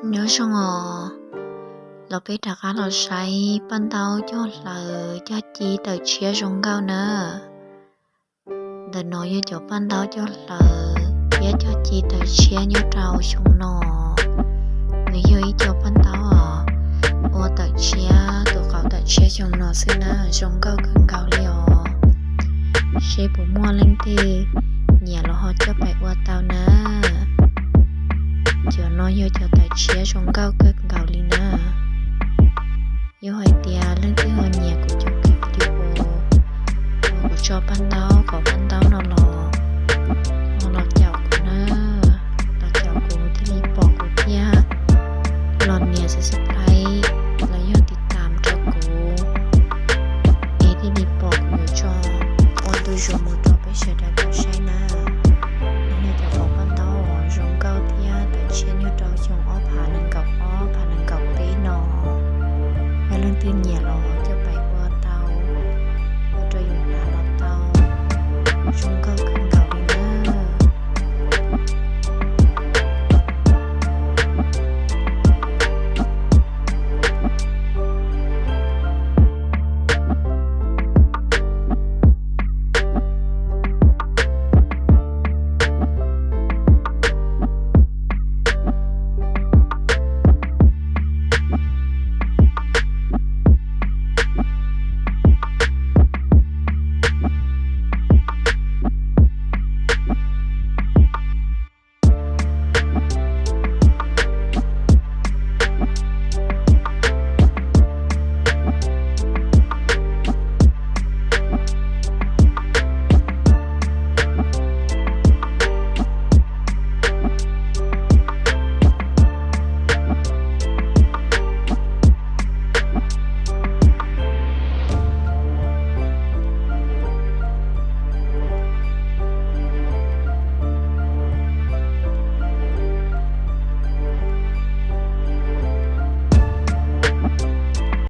Nyob zoo os, los peb rov qab los saib paj ntaub cog hlaws cog ci tawm tshiab zoo nkauj na. Ntawm no yog cov paj ntaub cog hlaws thiab cog ci tawm tshiab nyob rau xyoo no. Nws yog ib co paj ntaub os, ua tawm tshiab, tus qauv tawm tshiab xyoo no xwb na, zoo nkauj kawg nkaus li os. Seb puas muaj leej twg nyiam los ho coj pais ua tau na. Cov no yog cov tawm tshiab zoo nkauj kawg nkaus li na. Yog hais tias leej twg ho nyiam kuv cov clip video uas kuv tso paj ntaub, qauv paj ntaub no los, los caum kuv na, los caum kuv thiaj li pom kuv thiab los nias subscribe los yog tiv tam rau kuv, es thiaj li pom kuv yuav tso ua ntu zus mus rau peb sawv daws tau saib na. Nws yog cov qauv paj ntaub uas zoo nkauj thiab tawm tshiab nyob rau xyoo ob phav nees nkaum ob phav nees nkaum peb no. Yog leej twg nyiam los